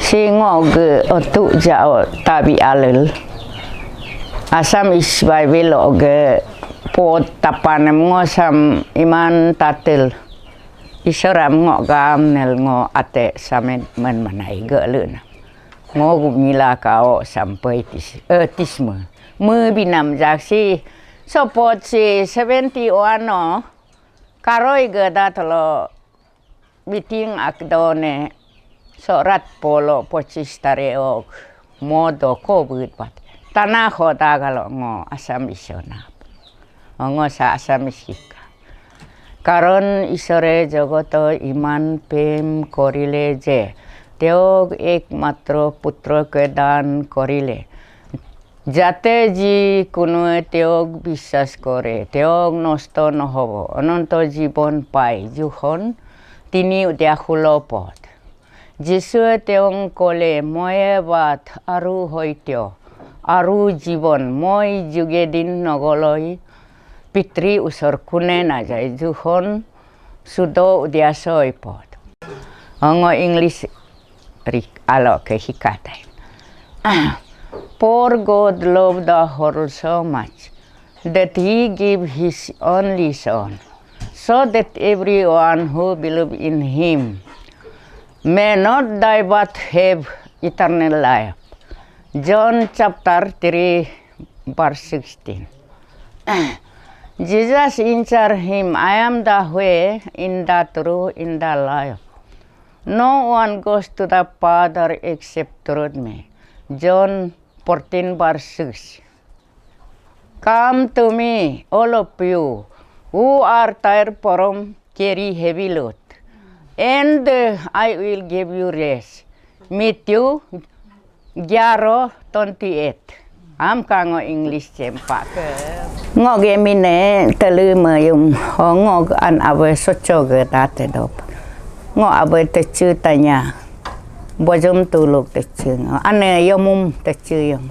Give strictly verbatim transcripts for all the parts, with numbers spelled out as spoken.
Si ngo ge otu jao tabi alel. Assamese Bible o ge pot tapanem ngo sam iman tatel. Isoram ngo gam nel ngo ate samen men manai ge lena. Ngo gu nila kao sampai tis, eh, tisme. Me binam jak si sopot si seventy one no. Karoi ge datelo. Biting akdone sorat polo pochis tareok modo ko but pat. Tanah ho dagalo ngo Assamese na. Ngo sa Assamese hika. Karon Isore jogoto iman pem korile je, teog ekmatro putro ke dan korile. Jate ji kunue teog bisas kore, teog nosto nohobo, ononto jibon pai, juhon tini udia hulopot. Jisue teong kole moe bat aru hoitio, aru jibon moi jugedin nogoloi, pitri usor kune najai juhon sudo udia soipot. Ongo English rik alo ke hikatai. For God loved the world so much that he gave his only Son, so that everyone who believe in him may not die but have eternal life. John chapter three, verse sixteen. Jesus answered him, I am the way, in the truth, in the life. No one goes to the Father except through me. John fourteen, verse six. Come to me, all of you who are tired from carry heavy load, and I will give you rest. Matthew gyaro twenty eight. Am kango English cempa ke. Ngo ge mine telu mayum. Ho ngo an abe socho ge date dop. Ngo abe tecu tanya. Bojom tuluk tecu. Ane yomum tecu yom.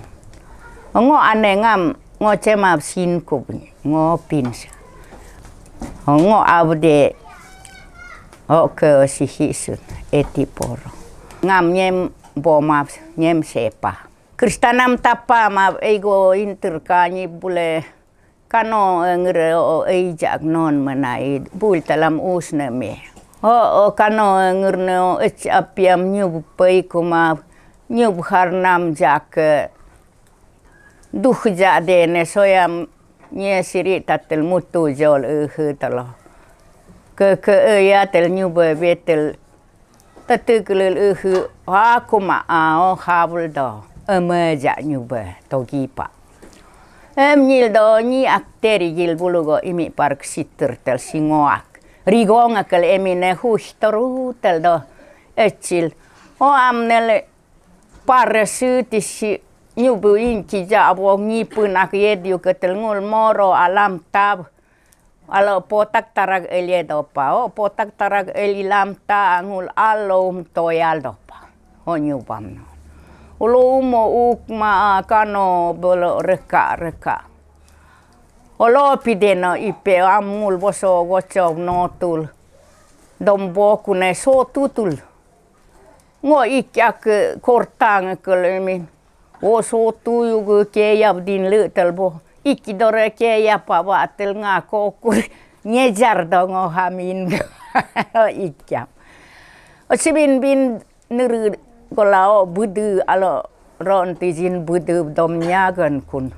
Ngo ane ngam ngo cemap sin kup ngo pins. Ngo abde oke sihi sun eti poro. Ngam nyem bomap nyem sepa. Kristanam tapa map ego inter kanyi bule kano ngere o eijak non menai bul talam us neme. O o kano ngerne o ech apiam nyub pei kuma nyub harnam jake. Duh ja dene soyam nye siri tatel mutu jol ehe telo. Ke ke eya tel nyube betel tete kelel ehe ha kuma ao habul do eme ja nyube togi pa. Em nyil do nyi akteri gil bulugo imi park siter tel singoak. Rigong akel emi ne huh teru tel do ecil. O am nele Parasi tisi nyubu inci ja abo ngipu nak yediu ketel ngul moro alam tab. Alo potak tarak elie dopa o potak tarak eli lam ta angul alom toyal dopa. Ho nyubam no. Ulo umo ukma kano bolo reka reka. Olo pideno ipe amngul boso gocok notul. Dombo kune so tutul. Ngo ikya ke kortang ke lemin. O so tuyu ke keyap din le telbo. Iki dore keyap apa tel nga kokur. Nyejar do ngo hamin. Ikya. O sibin bin nere golao budu alo ron tijin budu dom nyagan kun.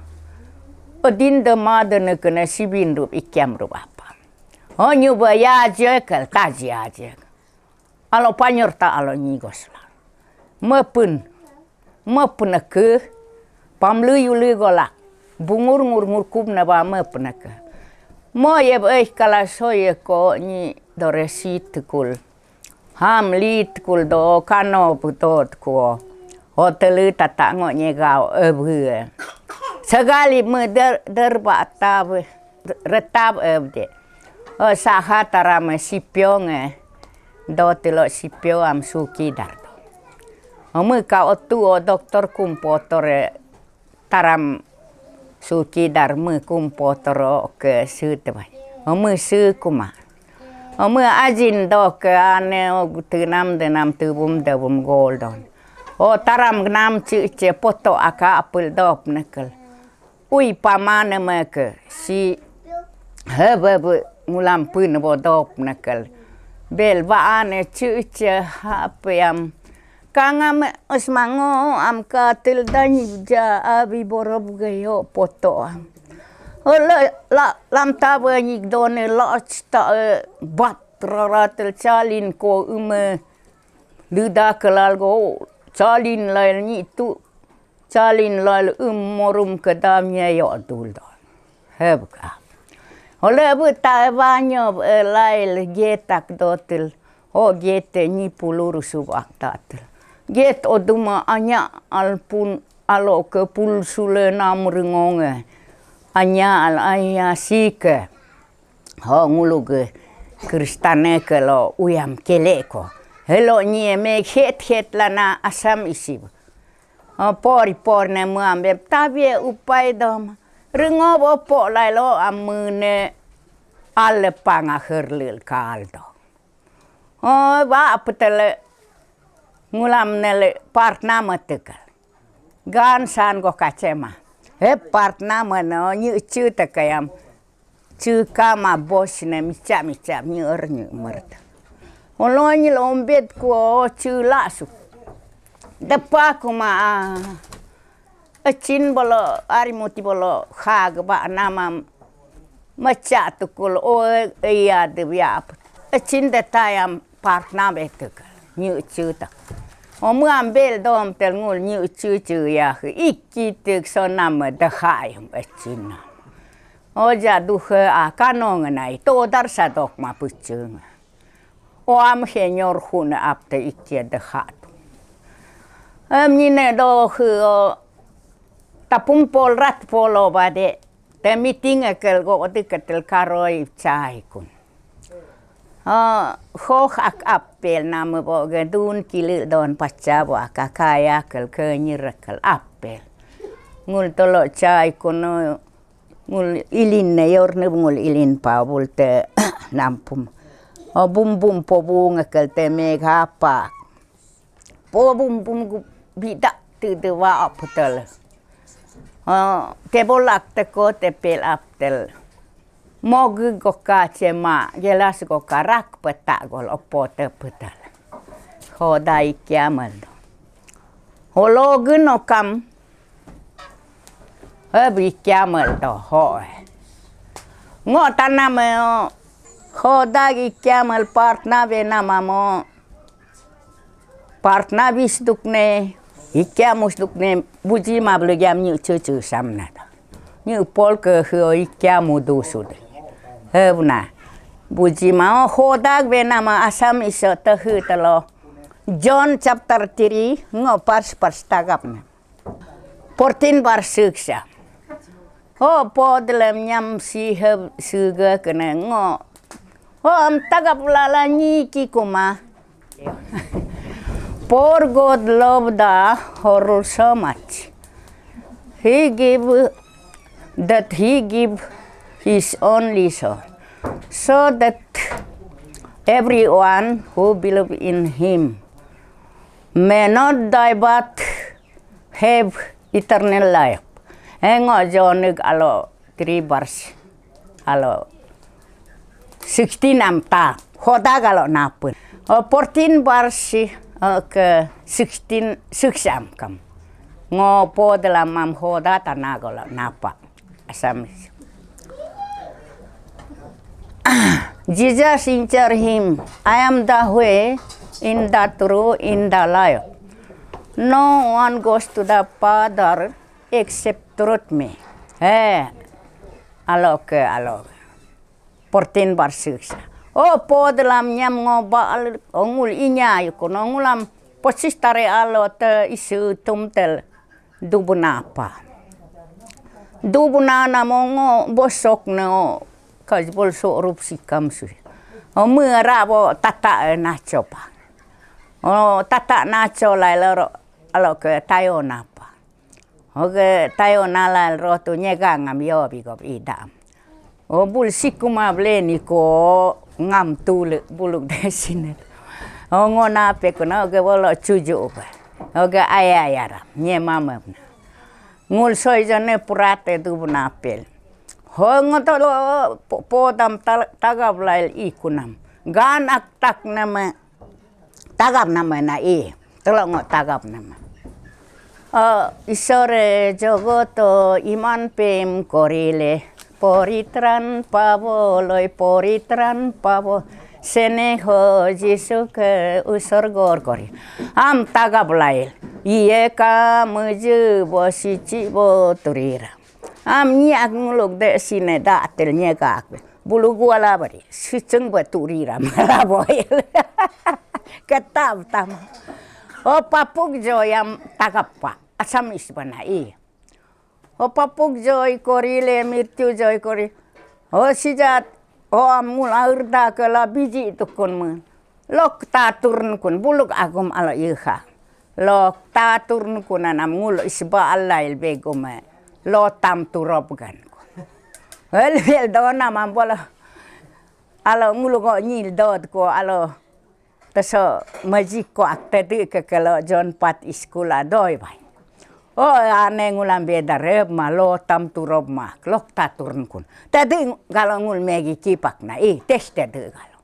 O din de madene kena sibin rup ikyam rup apa. O nyuba ya je kel taji aje. Alo panyor ta alo nyigos la. Mepun. Mepun ke. Pamlu yuli gola. Bungur ngur ngur kup na ba mepun ke. Mo ye eh kala so ye ko ni doresi tukul. Ham li tukul do kano putot ko. Hotel tata ngo nyegao ebu. Segali me der derba tabe. Retab ebde. O saha tarame sipionge. Do tilo sipio am suki dar do. Ome ka otu o doktor kumpotor taram suki dar me kumpotor o ke su tebai. Ome su kuma. Ome ajin doke ane og tenam denam tebum debum goldon. O taram gnam chiche poto aka apel dop nekel. Ui pamane meke si hebe ngulam pun bo dop nekel. Bel ba ane chiche hapeam. Kangam usmango am katil danyi ja abi borob geyo poto am. Ole la lam tabe nyik done la chita bat raratil chalin ko ume lida kelal go chalin lail nyi tu chalin lail um morum kedam nyeyo dul don. Hebka. Ole bu ta banyo lail getak dotil. O gete nyi pulu rusu bak tatil. Get oduma anya alpun alo ke pul sule nam ringonge. Anya al aya sike. Ho ngulu ge Kristane ke lo uyam kele ko. Helo nyi me het het lana asam isib. Pori por ne muambe tabie upai dom. Ringo bo po lai lo amune ale panga herlil kal do. O ba apetele ngulam nele partna metekel. Gan san go kacema. He partna meno nyu chu tekayam. Chu kama bos ne micha micha nyu er nyu mert. Olo nyi lombet ko chu lasu. Depa kuma a. Echin bolo ari moti bolo khag ba nama macha tukul o iya de ya. Echin de tayam partna betuk nyu chu tak. Omu ambel dom tel ngul nyu chu chu ya iki tik so nama de khayam echin. Oja duhe a kanong nai to dar sadok ma puchung. O am he nyor hun apte ikia de hat. Em nyi ne do hu o tapum pol rat polo bade te meeting ekel go de ketel karoi chai kun. O ho ak apel nama bo ge dun kili don pacha bo aka kaya kel ke nyir kel apel. Ngul tolo chai kun. Ngul ilin ne yor ne ngul ilin pa bul te nampum. O bum bum po bu ngekel te mega pa. Po bum bum gu bidak te de wa aputel. O te bolak te ko te pel aptel. Mogu goka cema gelas goka rak petak gol opo te petel. Hodai kiamel. Hologun okam. Hebi kiamel to ho. Ngo tanam ho dagi kiamel partna be namamo. Partna bis dukne ikiamus dukne buji ma bele giam nyu cucu samna. Nyu pol ke ho ikiamu dusu de. Hebna. Buji ma hodag be nama asam iso tehu telo. John chapter three ngo pars pars tagap na. Fourteen bar six ya. Ho po delem nyam si he suga kene ngo. Ho am tagap lala nyi ki kuma. For God loved the world so much. He gave that he gave his only son, so that everyone who believe in him may not die but have eternal life. Engo John alo three verse alo sixteen am ta hoda galo napun. O fourteen verse o ke sixteen six am kam. Ngo po dalam am hoda tana galo napa. Assamese. Jesus answered him, I am the way, in the truth, in the life. No one goes to the Father except through me. Eh, alo ke alo. Fourteen verse six. O po dalam nyam ngo ba al ongul inya yuko nongulam posis tare alo te isu tumtel. Dubunapa. Dubuna namongo bosok no kajbol so rup sikam su. O mera bo tata nacho pa. O tata nacho lai loro alo ke tayo napa. Oke tayo nalal ro tu nyega ngam yo bigop idam. O bul sikuma ble ni ko ngam tule buluk de sine. O ngo na pe ko na oge wolo cuju oge. Oge aya yara nye mama. Ngul soi jane purate du na pel. Ho ngo to lo po- podam tal- tagap lail ikunam. Gan ak tak nama tagap nama na i. Telo ngo tagap nama. O isore jogoto iman pem korile. Poritran pabo loi poritran pabo. Sene ho Jisu ke usor gor kori. Am tagap lail. Iye ka meje bo sici bo turira. Am nyi ak nguluk de sine da atel nye ka ak. Bulu gua la bari. Siceng ba turira mala boil. Ketam tam. O papuk jo yam tagap pa. Asam is bana i. O papuk joi kori le mirtiu joi kori. O sijat o amul aurda ke la biji tukun me. Lok taturn kun buluk agum ala iha. Lok taturn kun anam ngul isba alail begume. Lo tam turop gan kun. Wel wel dona mambola. Alo ngulu ko nyil dot ko alo. Teso majik ko ak tadi ke kelo John Pat school adoi bai. O ane ngulam beda rep ma lo tam turop ma lok taturn kun. Tadi kalau ngul megi kipak na i tes tadi kalau.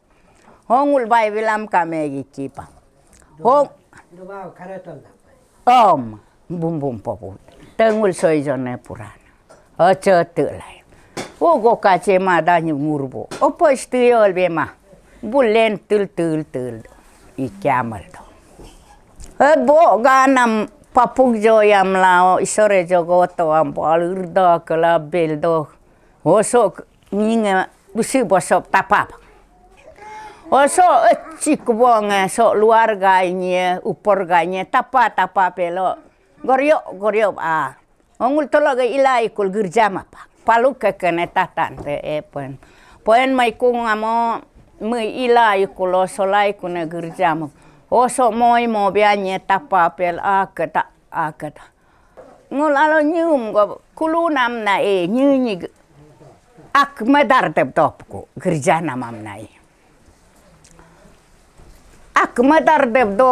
Ho ngul bai bilam ka megi kipak. Ho Om bum bum popu. Tengul soi jone purana. Ocho te lai. O go kache ma da nyu ngurbo. Opo istiyol be ma. Bulen tul tul tul. I kyamal do. E bo ganam papuk joyam lao isore jogoto am balur do kala bel do. Oso ninge busi bosop tapap. Oso eci kubonge so luar ganye upor ganye tapa tapa pelo. Goryo goryo a. Ongul tolo ga ila ikul gerja mapa. Palu ke kene tatan te epen. Poen mai kung amo mai ila ikul o solai kune gerja mo. Oso moi mo bianye tapa pel a keta a keta. Ngul alo nyum go kulu nam na e nyu nyi. Ak madar tep top ku gerja namam na e. Ak madar dep do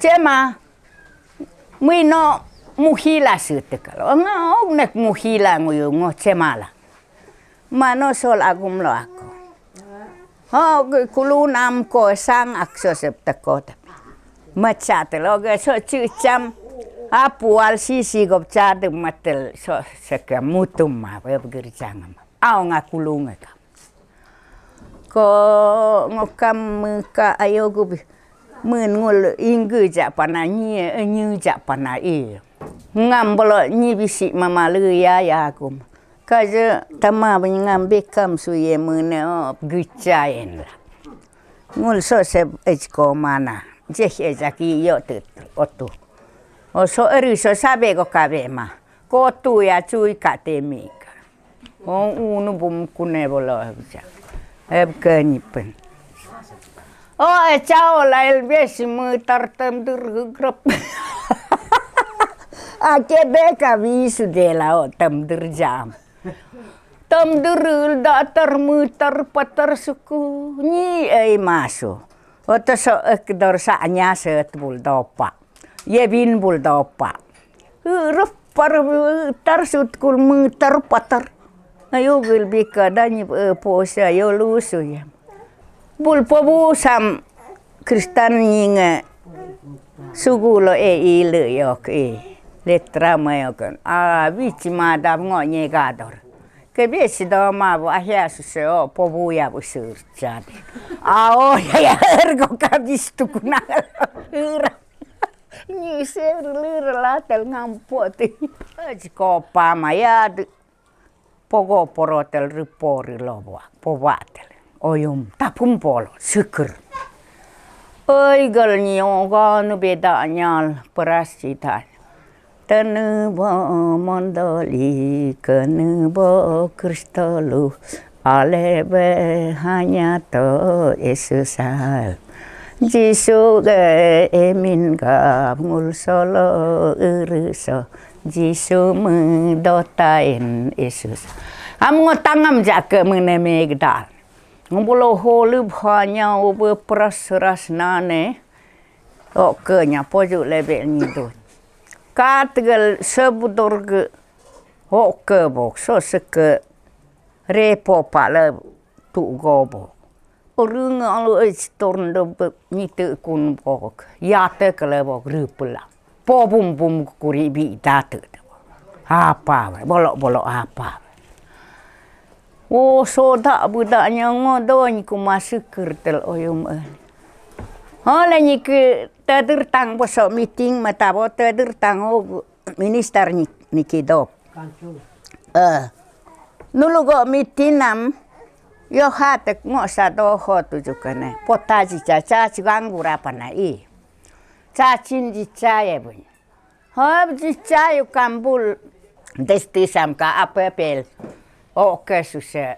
cema muino muhila setekal. Nga ok nek muhila nguyu ngo cemala. Mano sol agum lo aku. Ho kulu nam ko sang ak so sep teko tapi. Maca telo ge so cucam apual sisi gop cade matel so seke mutum ma be gerjang ma. Au nga kulu ngeka. Ko ngokam meka ayo gubi. Men ngul ingge ja pana nyi nyi ja pana i. Ngam bolo nyi bisi mama le ya ya gum. Kaje tama bini ngam bekam suye mene op gecain la. Ngul so se ej ko mana. Jeh ejaki yo te otu. O so eri so sabe ko kabe ma. Ko tu ya cui ka temi ka. O unu bum kune bolo bisa. Eb ke nyipen. O e chao lail besi mutar temdur grep. Ake beka bisu dela o temdur jam. Temdur datar mutar patar suku nyi ei masu. Oto so ek dor sa anya set bul dopa. Ye bin bul dopa. Rep par tar sut kul mutar patar. Ayo gil bika danyi posa yo lusu ya. Bul pobu sam Kristan nyinga sugu lo e ile yok e letra mayokan. A bichi madam ngo nyegador. Ke bichi do ma bu ahya su se o pobu ya bu sur jadi. A o ya ya ergo kabis tukuna. Ura. Nyi se rele relatel ngampo ti. Aji ko pama ya de. Pogo porotel ripori lobo pobatel. Oyum tapum polo syukur. Oi gal nyoga nu beda nyal perasita. Tenubo mondoli kenubo Kristo lu alebe hanya to Yesusal. Jisu ge emin gap ngul solo uruso. Jisu me dotain Yesus. Am ngo tangam jake mene megdal. Ngo bolo holu bhanya obe pras ras nane. Oke nya poju lebe nyido. Ka tegel sebudor ke oke bok so seke repo pale tu go bok. Orunga alu ej torn do nyite kun bok. Yate kele bok rupula. Po bum bum kuri bi date. Apa we, bolok bolok apa we. Oh, soda budak nyango doin ku masuk kertel oyum eh. Hole nyi ke tedir tang bosok meeting mata bo tedir tang o minister nyi niki dop. Eh. Nulu go meeting nam yo hatek ngo sa doho tuju kene. Pota ji cha cha chigang gura pana i. Cha chin ji cha ye bun. Hob ji cha yu kambul desti sam ka apepel. Oke suse.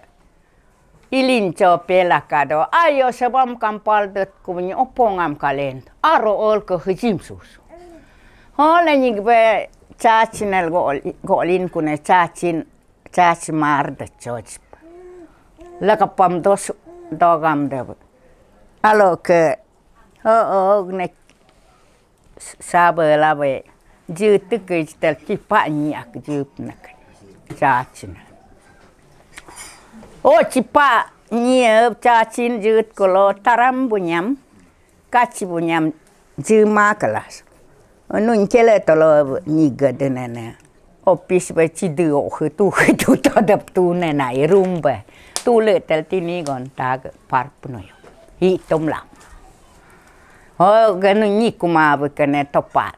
Ilin cho pela kado. Ayo sebam kampal det kunyi opongam kalen. Aro ol ke hejim sus. Hole nyi be cha chinel go golin kune cha chin. Chach mar de choch. Laka pam dos dogam de. Alo ke o o ne sabe labe. Jutu ke tel kipa nyak jup nak. Chach na. O chipa nyi chachin jut kolo taram bunyam. Kachi bunyam jema kelas. Nun kele tolo nyiga denene. Office be chidu o hetu hetu todap tu nena irum be. Tu le tel tini gon tag park punoyo. Hi tomla. O ganu nyi kuma be kene topar.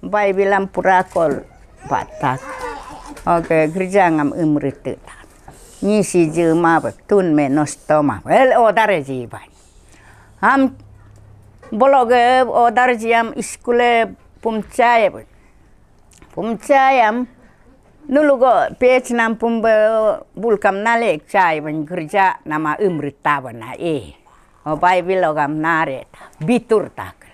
Bai bilam pura kol batak. Oke, gereja ngam umrete. Nyi si jema be tun me nosto ma. El odare ji bai. Ham bologe odar jiam iskule pumchai. Pumchaiam nulugo pech nam pumbe bulkam nalek chai ban gerja nama umrita bana e. O Bible ogam nare bitur tak.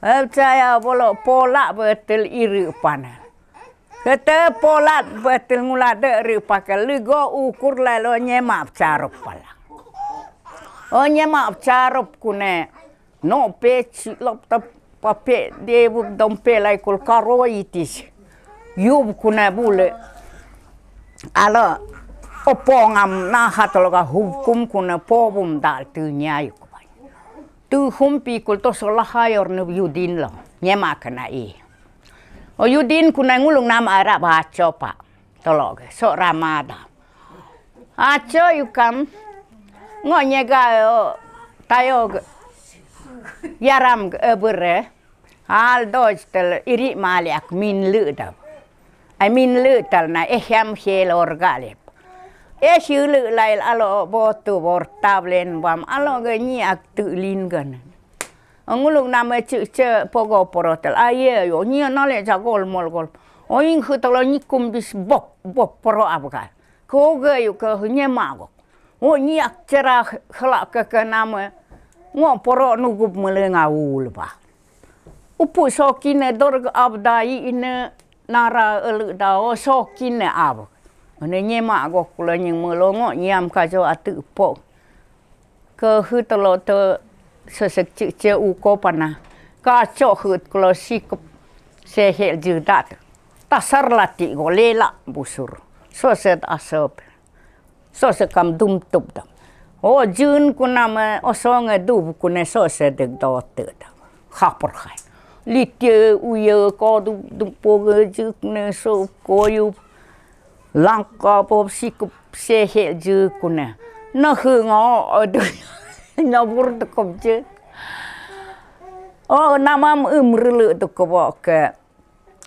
Chaya bolo pola betul iri pana. Kete polat betul ngula de ri pakai ligo ukur lalo nyemap charup pala. O nyemap charup kune no pe chilop tap pape debu dompe lai kul karo itis. Yub kune bule. Alo opongam nahat loga hukum kune pobum dal tu nyai kubai. Tu humpi kul to solahayor nu yudin lo nyema kena i. O yudin kuna ngulung nama arab acho pa tolog so ramada. Acho yukam ngo nyega o tayo yaram ebere al doj tel iri mali ak min le da. Ai min le tal na ehyam hel orga lep. Ehyele lail alo botu bor tablen bam alo ge nyi ak tu lin gan. Nguluk nama che che pogo poro tel aye yo nyi nale jagol molgol. Oing hu tolo nyi kumbis bop bop poro abga. Koge yu ke hu nyemagok. O nyi ak chera hela ke ke nama ngo poro nugup melenga ul ba. Upu sokine dorg abdai ine nara elu dao sokine ab. Ane nyema gokula nying melongo nyam kajo atu upo. Ke hu telo te sesek cik ce uko pana. Kaco hut kulo sikup sehel judat. Tasar lati go lela busur. Soset asop. So se kam dum tup dam. O jun kuna me osong e dub kune so se dek do te dam. Hapor khai. Litie uye ko du du poge juk ne so koyu. Langka pop sikup se he juk kune. Na hu ngo adu. Na bur de kop juk. O namam um rulu de kop ke.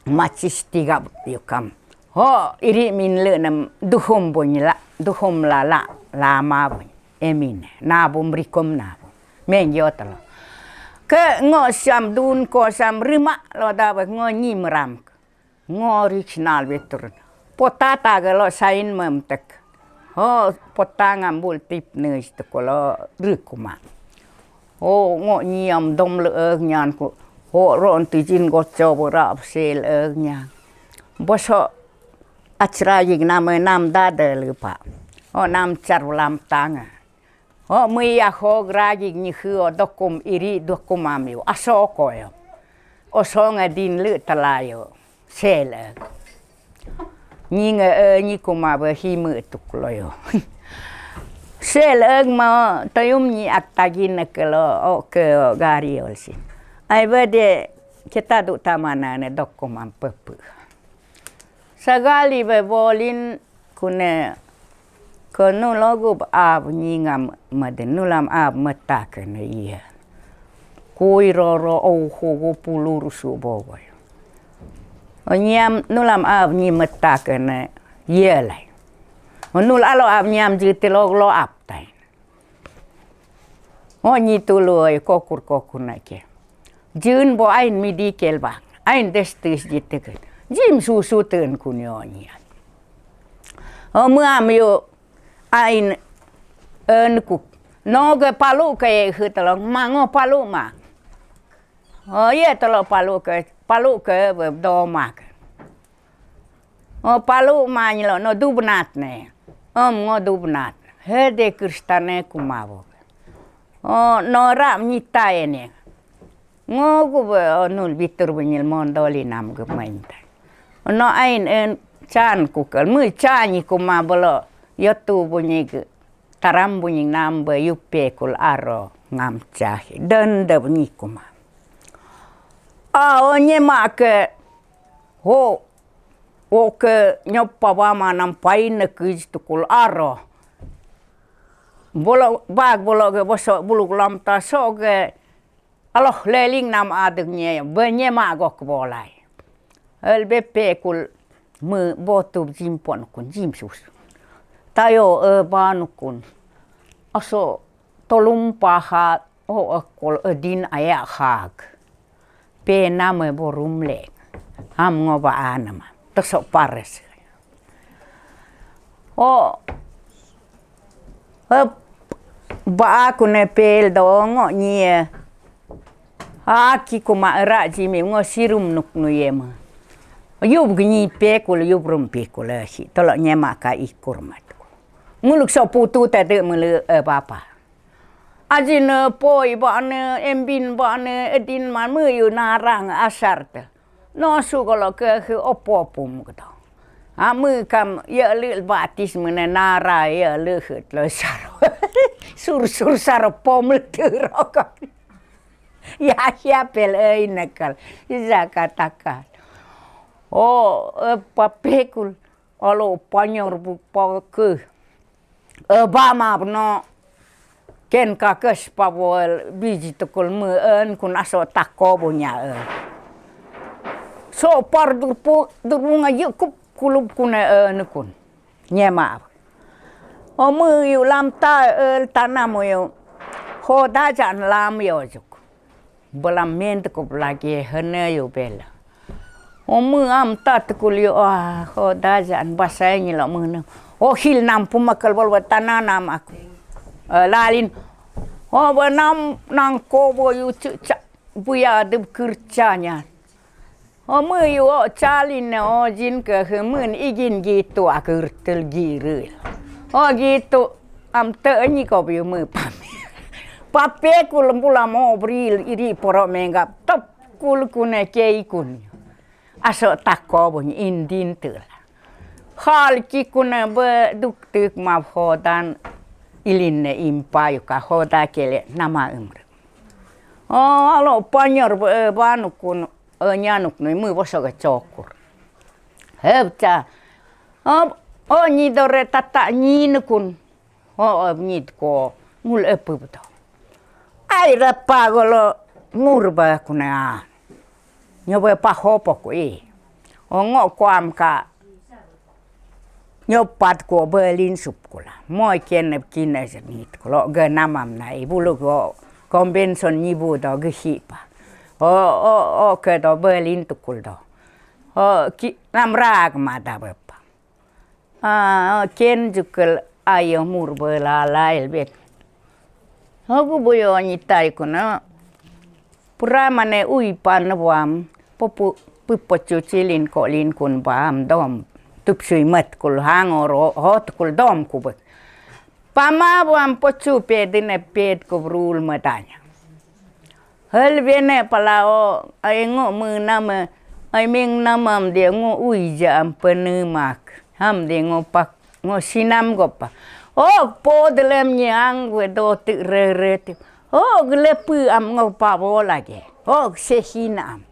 Macis tiga yukam. Ho iri min le nam duhum bunyi la, duhum la la, lama bunyi. Emin, nabum rikum nabum. Mengyo telo. Ke ngo siam dun ko siam rima lo da ba ngo nyi meram. Ngo original betur. Potata ga lo sain memtek. Ho potang ambul tip ne istukolo rukuma. Ho ngo nyiam dom le eg nyan ku. Ho ron tijin go cobo rap sel eg nyan. Boso Achra yik nam nam da de lupa. O nam char lam tang. O mui ya ho gra yik ni hu o dokum iri dokum am yu. Aso ko yo. O song a din lu tala yo. Sel. Ni nge e ni kuma be hi mu tuk lo yo. Sel eg ma tayum ni ak tagi ne ke lo o ke gari ol si. Ai be de kita du tamana ne dokum am pepu. Sagali be bolin kune kenu logu ab nyingam meden nulam ab meta kene iya. Kui roro au hugu pulur su bogoy. Nyam nulam ab nyi meta kene iya lai. Nul alo ab nyam jiti log lo ab tain. O nyi tulu oi kokur kokur na ke. Jun bo ain midi kel bang. Ain destis jiteket. Jim susu ten kunyo nyi. O muam yu ain en kuk. No ge palu ke hu telong mango palu ma. O ye telo palu ke palu ke be do ma ke. O palu ma nyelo no dubnat ne. Om ngo dubnat. Hede Kristane kumabo. O no ra nyita ene. Ngo gu be o nul bitur bunyil mondoli nam ge mainta. No ain en chan kukel mu chani kuma bolo yotu bunyi ge taram bunyi nam be yupe kul aro ngam chahi dende bunyi kuma. A o nyema ke ho o ke nyopa wama nam paine kuj tukul aro. Bolo bag bolo ke boso buluk lam ta so ke aloh leling nam adeng nye be nyema gok bolai. El bepe kul me botu jimpon kun jim sus. Tayo e banukun. Aso tolum paha o ekol edin aya hag. Pe nama borum le. Am ngoba anama. Tesok pares. O hep ba aku ne pel do ngo nyie. Aki kuma era jimi ngo sirum nuk nu yema. Yub gnyi pekul yub rum pekul si tolo nyema ka ikur mat. Nguluk so putu tade mele e bapa. Ajin poi bane embin bane edin man meyu narang asar te. No su kolo ke he opo pum keto. Ame kam ya le batis mene nara ya le het lo saro. Sur sur saro pom le terok. Ya siapel ei nekal. Zakatakan. O papekul. Alo panyor bu pake. Eba ma beno ken kakes pabol biji tukul meen kun aso tako bunya e. So par durpu durunga yekup kulub kune e nekun. Nyema. Ome yu lam ta el tanam yu. Ho dajan lam yo juk. Bela men tekup lagi hene yu bela. Omu am ta tekul yu ah ho dajan basai nyi lo mene. Oh hil nam pumakal bol tanah nam aku. Eh, lalin. Oh benam nang kobo yu cucak buya deb kerjanya. Omu yu oh calin ne oh jin ke hemen igin gitu akur tel giril. Oh gitu am te nyi kobo yu me pam. Pape ku lempula mo bril iri poro menggap top kul kune kei kun. Aso tako bunyi indin tela. Hal ki kune be duk tuk ma hodan ilin ne impa yuka hoda kele nama umre. Oh alo panyor be banukun nyanuk ne mu boso ga cokur. Hebca. Oh nyi dore tata nyi nukun. Ho nyit ko ngul epu beto. Ai rapa golo ngur ba kuna. Nyoba pa hopo ku i. Ongo kuam ka. Nyopat ko belin sup kula. Moi ken kine nyit kulo ge namam na i bulu go convention nyibu do ge hi pa. O o o ke do belin tukul do. O ki namra ke mata bepa. Ah, ken jukel ayo mur bela lail bet. Hogu boyo nyitai kuna. Pura mane ui pan buam. Popu pupo cucilin kolin kun bam dom. tupsui mat kul hang oro hot kul dom kubek. Pama buam pocu pedine ped kubrul medanya. Hel bene palao ai ngo menama ai ming namam dia ngo uija am penemak ham dia ngo pak ngo sinam gopa. Oh po delem nyang gue do tik re re tik. Oh gelepu am ngo pabo lagi. Oh sehinam.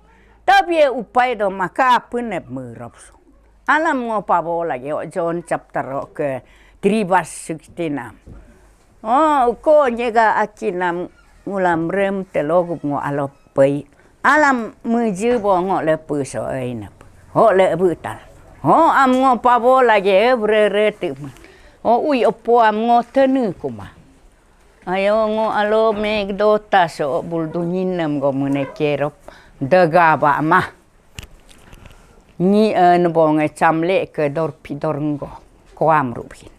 Tapi upai do maka penep merop so. Alam ngo pabo lagi, oh, John chapter, oh, ke three verse sixteen am. Oh, ko nyega akinam ngulam rem telogup ngo alop pei. Alam meje bo ngo le puso ai nap. Ho le butal. Ho am ngo pabo lagi, eh, bre re te ma. Oh, ui opo am ngo tenu kuma. Ayo ngo alo meg dota so bul dunyin nam go mene kerop dega ba ma. Nyi, eh, nebong, eh, chamle ke dor pidor ngo koam rubin.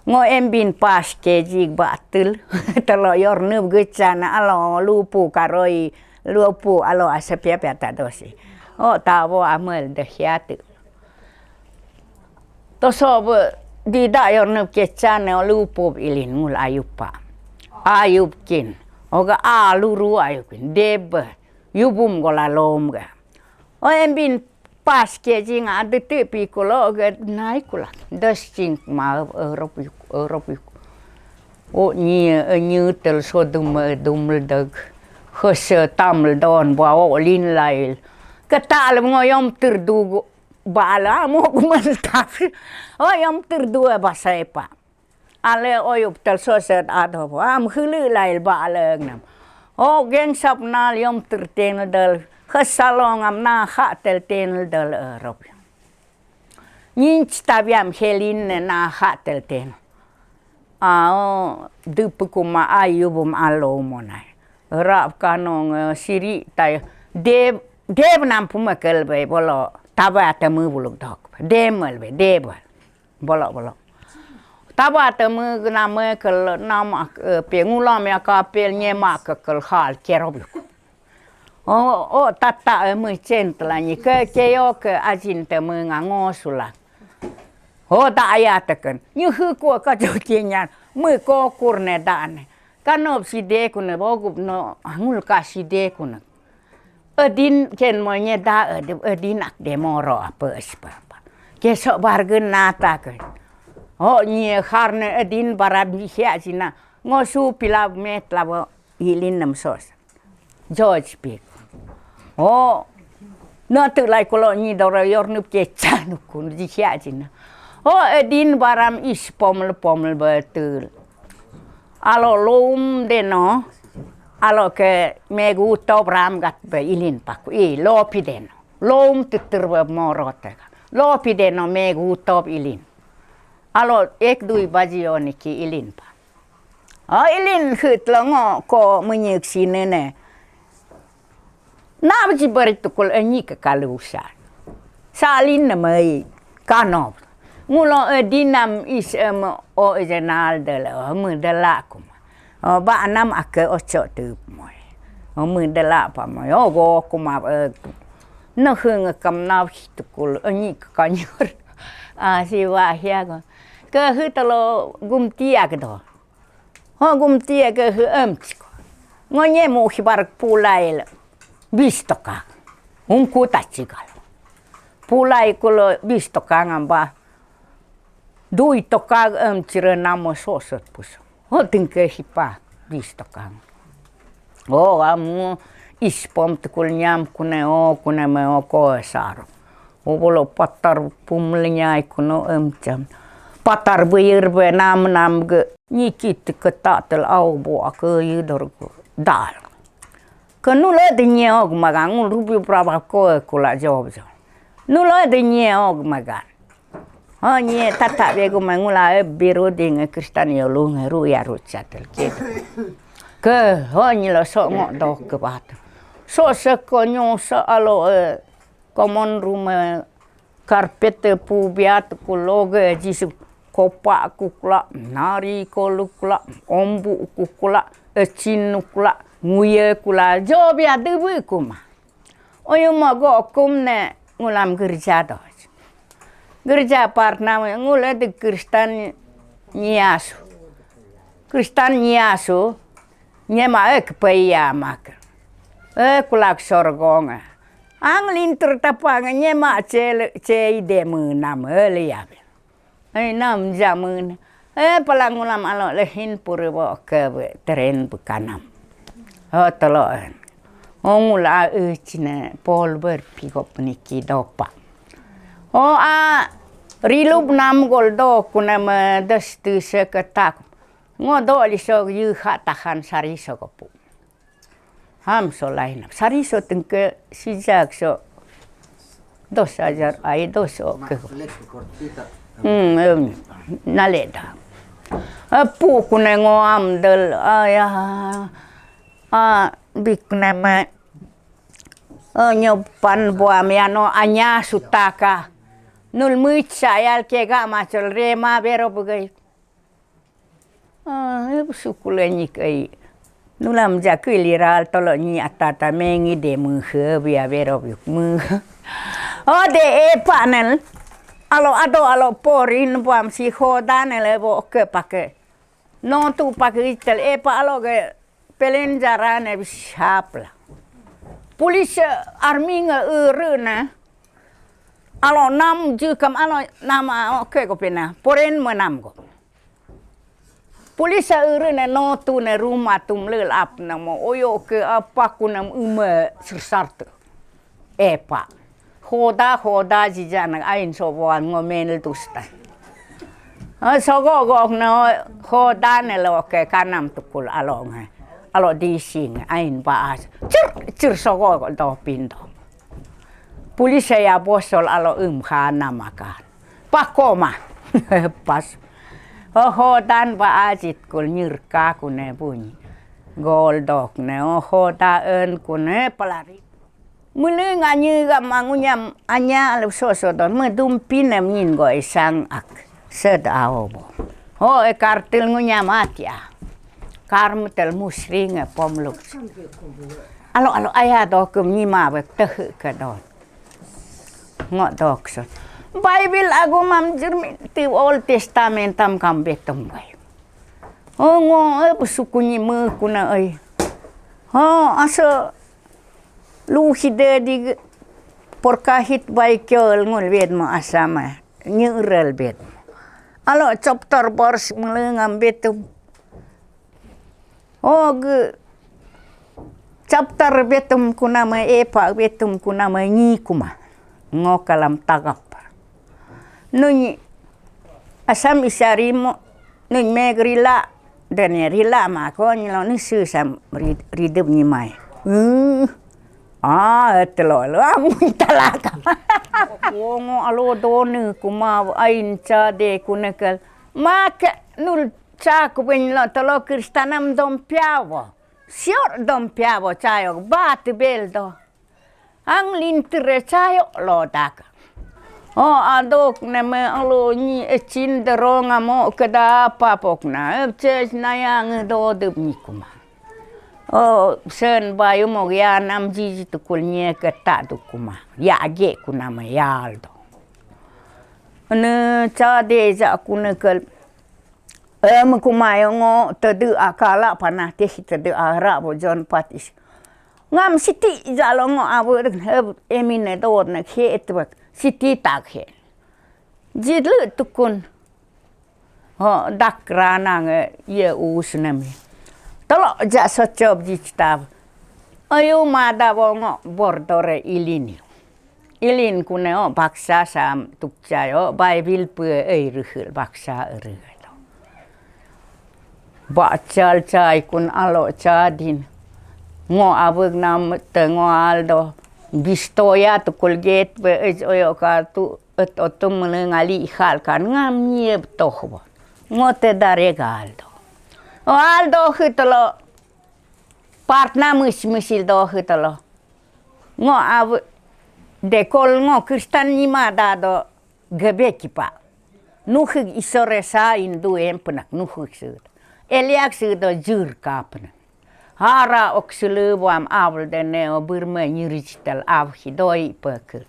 Ngo embin pas kejik batil telo yor nub gecana alo lupu karoi lupu alo asapia pia ta dosi. Oh, tabo amel de hiatu. Toso be dida yor nub kecana lupu ilin ngul ayupa. Ayup kin. Oga aluru ayup kin. Debe yubum gola lom ga. Oh, embin pas kejing ade te pi kulo ge nai kula. Des cing ma, eh, rop yuk, eh, rop yuk. Oh, nyi, eh, nyi tel so dum, eh, dum ledeg. Hese tam ledon ba, oh, lin lail. Ketal ngoyom terdu bala mo kuman tapi. Oh, yom terdu, eh, basai pa. Ale oyup tel soset ado am hulu lail ba ale nam. O geng sap nal yom terten dal khasalong am na kha tel ten dal, eh, rop. Nyin chitabiam helin ne na kha tel ten. Ao dupukuma ayubum alo monai. Rap kanong, eh, siri tai deb, deb nam pumakel be bolo taba temu buluk dok. Demel be debal. Bolok, bolok. Taba teme nama kel nama, eh, pe ngulam ya kapel nyema ke kel hal kerop yuk. Oh, oh, tata, eh, me cen telanyi ke keyo ke ajin teme ngango sulak. Oh, da aya teken. Nyuhu ko ka joki nyan me ko kurne dane. Kanop side kune bogup no angul ka side kune. Edin ken mo nyeda edi-, edin ak de moro apa espa apa. Kesok bargen nata ke. Oh, nyi harne edin barab bihia jina. Ngosu pila met labo ilin nem sos. George pik. Oh, na tu lai kulo nyi dora yor nup ke chanu kun bihia jina. Oh, edin baram is pomel pomel betul. Alo lom deno, alo ke megu top ram gat be ilin paku, i lopi deno. Lom tutur be moro tega. Lopi deno megu top ilin. Alo ek dui baji oni ki ilin pa. O ilin hut lo ngo ko menyek sine ne. Nabji bari tukul enyi ke kalu usan. Salin na mai kano. Ngulo, eh, dinam is, em, o ijenal dele, o me dela kuma. O ba anam ake ocho tu moi. O me dela pa moi. O go kuma, eh, no hung kam na tukul enyi ke kanyur. Ah, si wa hia go. Ke hu telo gumti ak do. Ho gumti ke hu em chiko. Ngo nye mu hibar pulai le bis toka. Ungku ta chigal. Pulai kulo bis toka ngamba. Dui toka em chire namo sosot puso. Ho tingke hipa bis toka. Oh, amu ispom tukul nyam kune, oh, kune me, oh, ko saro. Obolo patar pumlenyai kuno emcham. Patar beyir be nam nam ge nyikit ketatel au bo ake yidor go dal. Ke nula de nyog magang ul rubi praba ko kula job jo. Nula de nyog magan. Ho nye tata be go mangula e biru ding Kristan yo lu nge ru ya ru chatel kit. Ke ho nye lo so ngo dok ke bat. So se ko nyo se alo, eh, common room, eh, carpet, eh, pu biat ku loge jisu kopa ku kula, nari kolu kula, ombu ku kula, echin kula, nguye kula, jo bia debu kuma. Oyu mogo kum ne ngulam gerja doj. Gerja partna me ngule de Kristan nyiasu. Kristan nyiasu, nyema ek peya mak. E kulak sorgonga. Ang lintur tapang nyema ce ce ide menam e liabe. Ai nam jamun. E palang ulam alo lehin purbo ke teren bukanam. Ho toloen. Ongula e cine pol ber pigop niki dopa. O a rilub nam gol do kunama das tu seketak. Ngo do liso yu ha tahan sari sogopu. Ham so lain sari so tengke sijak so dos ajar ai dos oke. Hmm, em, naleda. Apu kune ngoam del ayah. A bik nama. Nyopan buam yano anya sutaka. Nul muit sayal kega macol rema bero bugai. Ah, sukule nyi kai. Nulam jakui liral tolo nyi atata mengi de muhe bia bero biuk mu. O de e panel. Alo ado alo porin buam si hoda nele bo ke pake. No tu pake itel e pa alo ge pelen jarane bisapla. Police army nge uru na. Alo nam jukam alo nama oke ko pena. Poren menam ko. Police uru ne no tu ne rumah tum lel ap namo oyo ke apa kunam uma sersarte. Epa. Hoda hoda jija nang ain soboan ngo menel tusta. Sogo gok no hoda ne lo ke kanam tukul alo nge. Alo dising ain baas. Cur cur sogo do pindo. Police ya bosol alo um khana makan. Pakoma. Pas. Oho dan ba ajit kul nyirka kune bunyi. Gol dok ne oho da en kune pelari. Mule nganyi ga mangunyam anya le soso don me dumpi ne min go isang ak. Sed aobo. Ho e kartil ngunyam atia. Karmetel musri nge pomluk. Alo alo aya dokem nyima be teh ke don. Ngo dokson. Bible agumam jermin ti Old Testament tam kam betum bai. Oh ngo e besukunyi me kuna ai. Oh aso luhide di porkahit bai kyol ngul bed ma asama nyerel bed. Alo chapter verse melengam betum. Oh ge chapter betum kunama epa betum kunama nyi kuma. Ngo kalam tagap. Nunyi asam isari mo nunyi meg rila dene rila ma ko nyilo nisu sam ridep nyimai. Hmm. Ah, telo lo amun talaka. Wongo alo done kuma ain cha de kunekel. Mak nul cha kuben lo telo kristanam dom piawo. Sior dom piawo chayok bat bel do. Ang lintir chayok lo dak. Oh adok neme alo nyi echin derong amo keda papok na ches nayang do dep nikuma. Oh sen bayu mo ya nam jiji tukul nye keta dukuma. Ya age kunama yal do. Ne cha de ja kunekel. Em kumayo ngo tede akala panah teh tede ara bo jon patis. Ngam siti jalo ngo abu emine dot ne khe etbak siti tak he. Jidlu tukun. Ho dak rana nge ye us nami. Tolo ja sochob ji chitav. Ayu mada bo ngo bordore ilini. Ilin kune o baksa sam tukcha o Bible pue ei ruhul baksa ruhul. Ba chal chai kun alo chadin. Ngo abeg nam te ngo aldo bistoya tukul get be ej oyo ka tu et otum mele ngali hal kan ngam nyeb toh bo. Ngo te dare ga aldo. O aldo hitlo partna mis misil do hitlo. Ngo aw dekol ngo kristan nima dado gebe kipa. Nuhig isore sa indu em penak nuhig sud. Eliak sudo jur ka penak. Hara ok sulu buam abel dene o burme nyirijital aw hidoi pekel.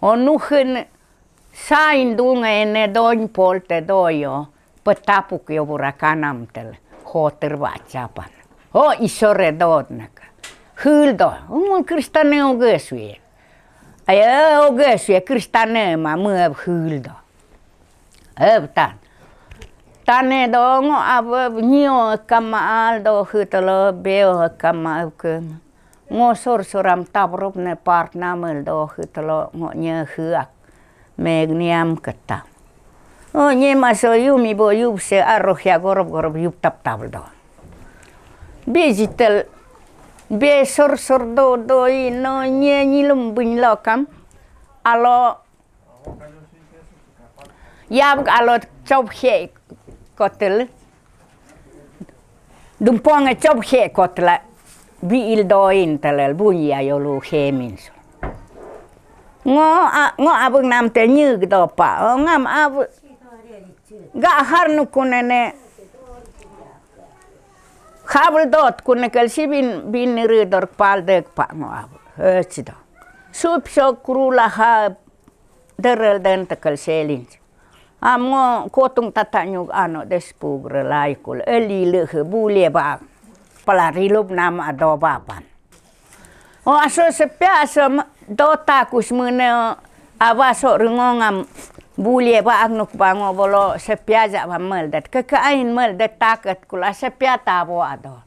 O nuhin Sain dunga ene doin pol te doyo, petapuk yo bura kanam tel, hoter ba chapan. Ho isore dod naka. Hul do, umun Kristane oge sui. Ayo oge sui, Kristane ma muab hul do. Ev tan. Tane do ngo ab nio kama al do hutelo beo kama ke. Ngo sor soram tabrup ne part namel do hutelo ngo nye huak. Meg niam keta. O nye maso yumi bo yup se arroh ya gorob gorob yup tap tabel do. Digital be sor sor do do i no nye nyilum buny lokam. Alo Yab alo chop he kotel. Dumpong chop he kotla. Bi il doin telel bunyi ayolu he minso. Ngo a, ngo abung nam te nyug do pa. O ngam ab ga har nukunene. Habel dot kunekel si bin bin ridor pal dek pa ngo ab. He chido. Sup so krula ha derel den tekel selin. Am ngo kotung tata nyug ano des pug relai kul eli le he bule ba. Pala rilup nama do bapan. O aso sepia aso do takus mene awa so rengongam bule ba agnuk bango bolo sepia ja ba mel det keke ain mel det taket kula sepia tabo ado.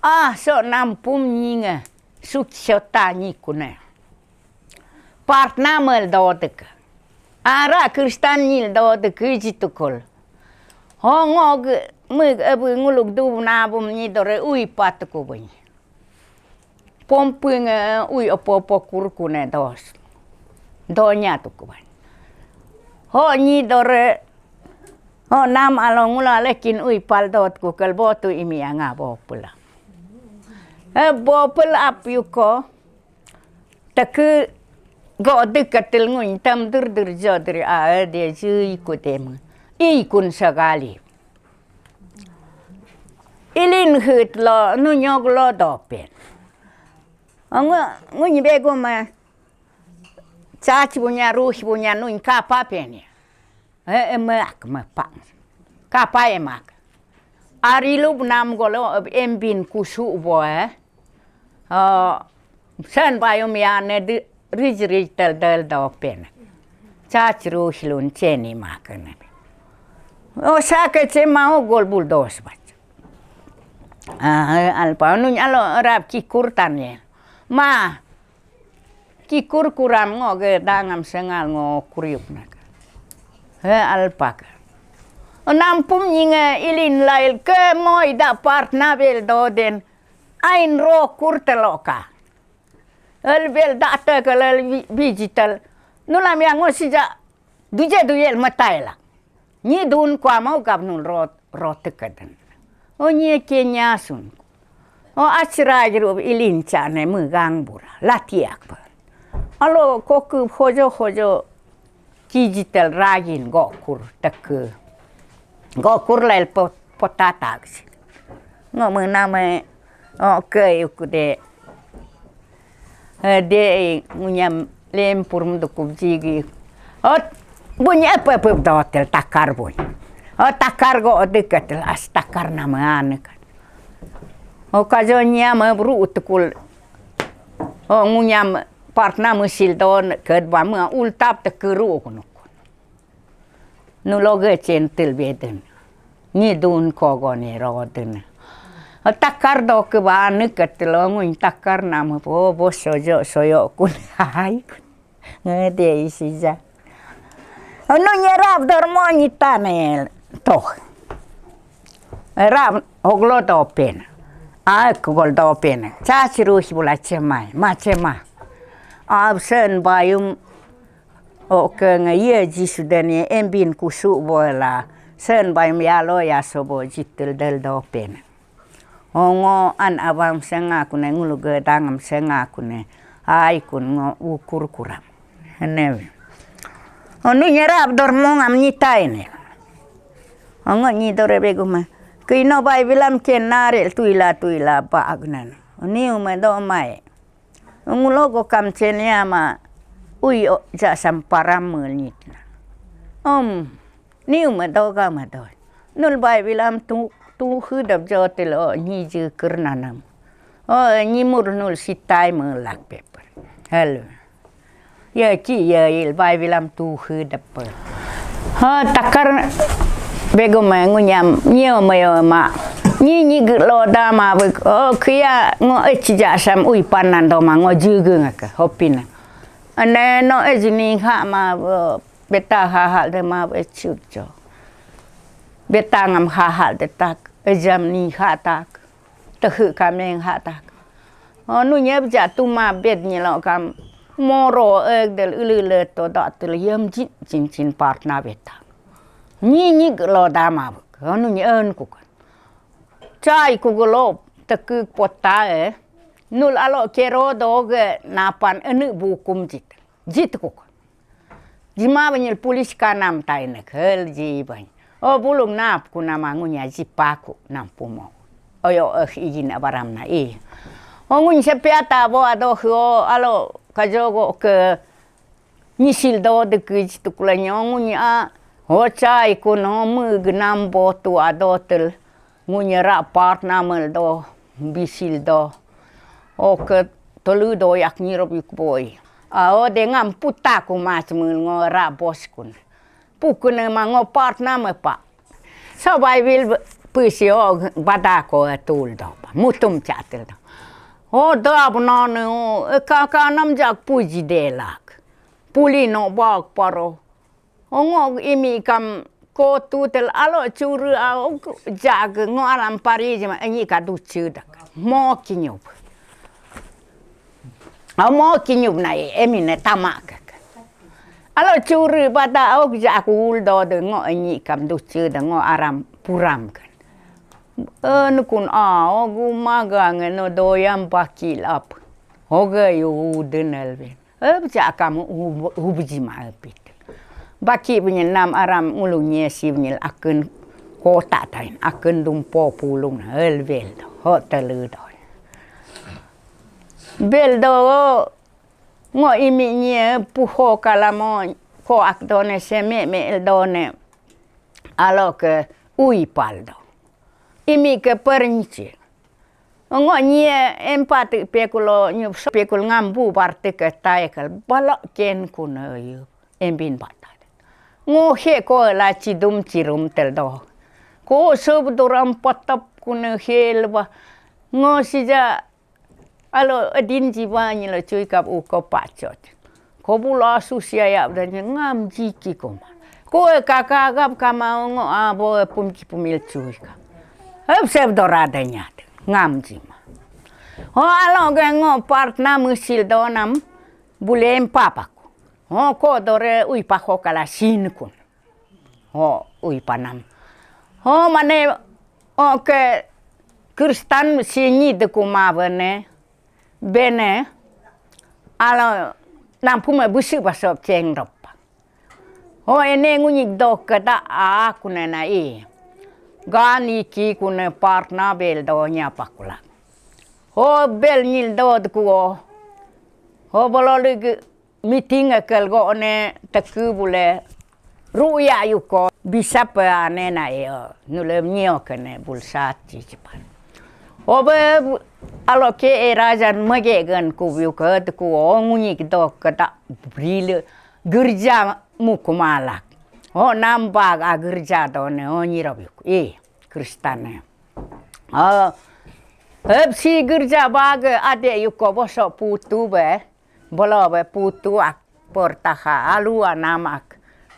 Ah so nampum nyinge suk so ta nyikune. Part namel dodek. Ara Kristan nyil dodek jitukul. Ho ngog mig abu nguluk du nabum nyi dore ui patuku bany. Pomping ui opo opo kurkune dos. Donya tuku bany. Ho nyi dore ho nam alo ngula lekin ui pal dot ku kel botu imi anga bopula. Eh bopul ap yuko. Teku go dekatil nguin tam dur dur jo dur a de jui ku dem. Ikun sagali. Ilin hut lo nunyog lo dopen. Ngu nguin bego ma. Chachi bunya ruhi bunya nuin kapa penia. Eh, emak mepang. Kapa emak. Ari lu benam golo embin kusu bo eh. Oh, sen bayum ya ne di rij rij tel del do pen. Chachru hilun cheni makene. Oh, sake che mau gol bul dos bach. Ah, alpa nun alo rap ki kurtan ye. Ma, Kikur kuram ngo ge dangam sengal ngo kuriuk nak. He alpak. Nampum nyinge ilin lail ke moi da part na bel do den. Ain ro kur teloka. El bel da te ke lel digital. Nulam yang ngo sija duje duyel mataila. Nyi dun kwa mau gab nul ro ro tekaden. O nyi ke nyasun. O achira jiru ilin chane megang bura latiak pa. Alo koku hojo hojo kijitel ragin gokur teke. Gokur lel po- potatak si. Ngo mename o ke yukude. Eh, de ngunyam lempur mendukub jigi. Ot bunyi apa apa dotel takar bunyi. Oh takar go dekatel as takar nama anekan. Oh kajo nyam bru utukul. Oh ngunyam partna mesil don kedba me ultap tekeru kunuk. Nuloge centil beden. Ni dun kogo ni roden. Takar do ke bani ketelongun takar nama po bo sojo soyo kun hai. Ngede isi ja. Anu nyerap dormo nyitane toh. Rap hoglo dopen. Ak gol dopen. Chachiru hibula chemai ma chema. Absen bayum. Oke nge ye Jisu deni embin kusu bola sen baim yalo ya sobo jitil del dopen. Ongo an abam senga kune ngulu gedangam senga kune ai kun ngo ukur kuram. Hene. Onu nyerap dormong am nyitai ne. Ongo nyi dore beguma. Kino bai bilam ken narel tuila tuila ba agnan. Oni ume do mai. Ngulogo kam chenia ma Ui o ja samparam mel nit na. Om, ni uma doga ma do. Nul Bible am tu tu hudap jo telo ni je kernanam. O, ni mur nul sitai melak paper. Hello. Ya ki ya il Bible am tu hudap. Ha, takar bego ma ngunyam nyo ma yo ma. Ni ni ge lo da ma be. O, kia ngo e ci ja sam ui panan do ma ngo juge ngaka hopina. Ane no e jini ha ma be, beta ha ha de ma be chuk jo. Beta ngam ha ha de tak, e jam ni ha tak. Tehu kameng ha tak. O, nu nyep ja tu ma bet ni lo kam moro e del ulu le to da tel yam jin jin jin partner beta. Ni ni ge lo da ma be. O, nu ni en ku kan. Chai ku ge lo teku pota e. Nul alo kero do ge napan enu bukum jit. Jit ku kan. Jima banyil pulis kanam tai ne khel ji bany. O, bulung nap ku nama ngunya jipaku nam pumo. Oyo eh ijin abaram na i. O, ngun sepiata bo ado ho alo kajogo ke misil do de ke jitukula nyo ngunya. O, chai ku no mu gnam bo tu ado tel. Ngunya ra part namel do, bisil do. O, ke tolu do yak nyirop yuk boy. A, o, de ngam puta ku mas mel ngo ra bos kun. Pukun ma ngo part nama pa. So Bible pusi o bada ko tul do pa. Mutum chatel do. O, do abnane o, e, ka ka nam jak puji delak. Puli no bak paro. Ongo imi kam ko tu tel alo churu a, o, jag ngo alam pari jema enyi ka du chudak. Mo kinyup. A, mo kinyup na e, emi ne tamak. Alo churu bata ok jak ul do de ngo enyi kam du chudak ngo aram puram kan. E, nukun a, o, gu maga nge no doyam bakil ap. Hoga yu denel ben. Ep ja kam ub-, ubji ma epit. Baki bunyi nam aram ngulu nyesi bunyi akun kota tain, akun dumpo pulung na el bel do, hotel do. Bel do, ngo imi nye puho kalamo ko ak done se me me el done. Alo ke ui pal do. Imi ke pernci. Ngo nyie empat pekulo nyup so pekul ngambu barte ke taekal balak ken kuna yu embin bata. Ngo he ko la cidum cirum tel do. Ko sub duram patap kuna hel ba. Ngo sija alo adin jiba nyilo cui kap u ko pacot. Ko bula susia ya da ngam jiki koma. Ko e kaka gap kama ngo abo e pumki pumil cui ka. Hep sep dora da nyat ngam jima. Ho alo ge ngo partna musil donam bulem papaku. Ho ko dore ui pa ho kala sin kun. Ho ui panam. Ho mane o ke Kristan sinyi de kuma bene. Bene, alo nampu me busu basop ceng rop. Ho ene ngunyik dok keda a kune na i. Gani ki kune partna bel do nya pakula. Ho bel nyil do dekuo. Ho bolo ligi meeting ekel go ne teku bule. Ruya yuko bisa pe ane na e, nule nyio kene bulsat ci cipan. Obe alo ke e rajan mege gen ku biu ke teku o ngunyi do keda brile gerja mukumalak. O nambag a gerja do ne o nyirop yuk. E Kristan ne. O hep si gerja bag ade yuko boso putu be. Bolo be putu ak portaha alua namak.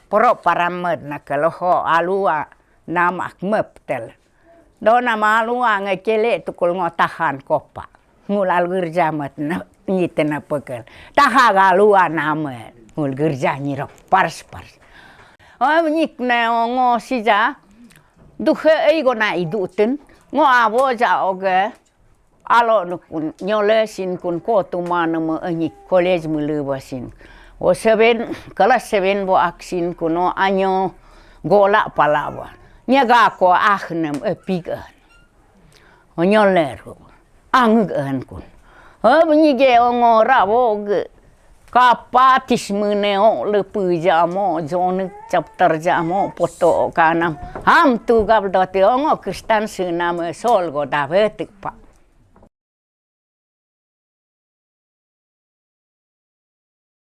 Poro paramed na keloho alua namak meptel. Do nama alua nge kele tukul ngo tahan kopa. Ngul al gerja met na nyite na pekel. Taha ga alua nama ngul gerja nyirok pars pars. O nyik ne ngo sija. Duhe ei go na iduten. Ngo abo ja oge. Alo nukun nyole sin kun ko tuma nama anyi college mulu ba sin. O seven, kelas seven bo ak sin kun o anyo gola pala ba. Nyaga ko ah nem epik an. O nyole ru. Ang an kun. O bunyi ge ongo ra bo ge. Kapa tismene o lepu jamo, John chapter jamo, poto kanam. Ham tu gab dote ongo Kristan senam sol go dave tikpa.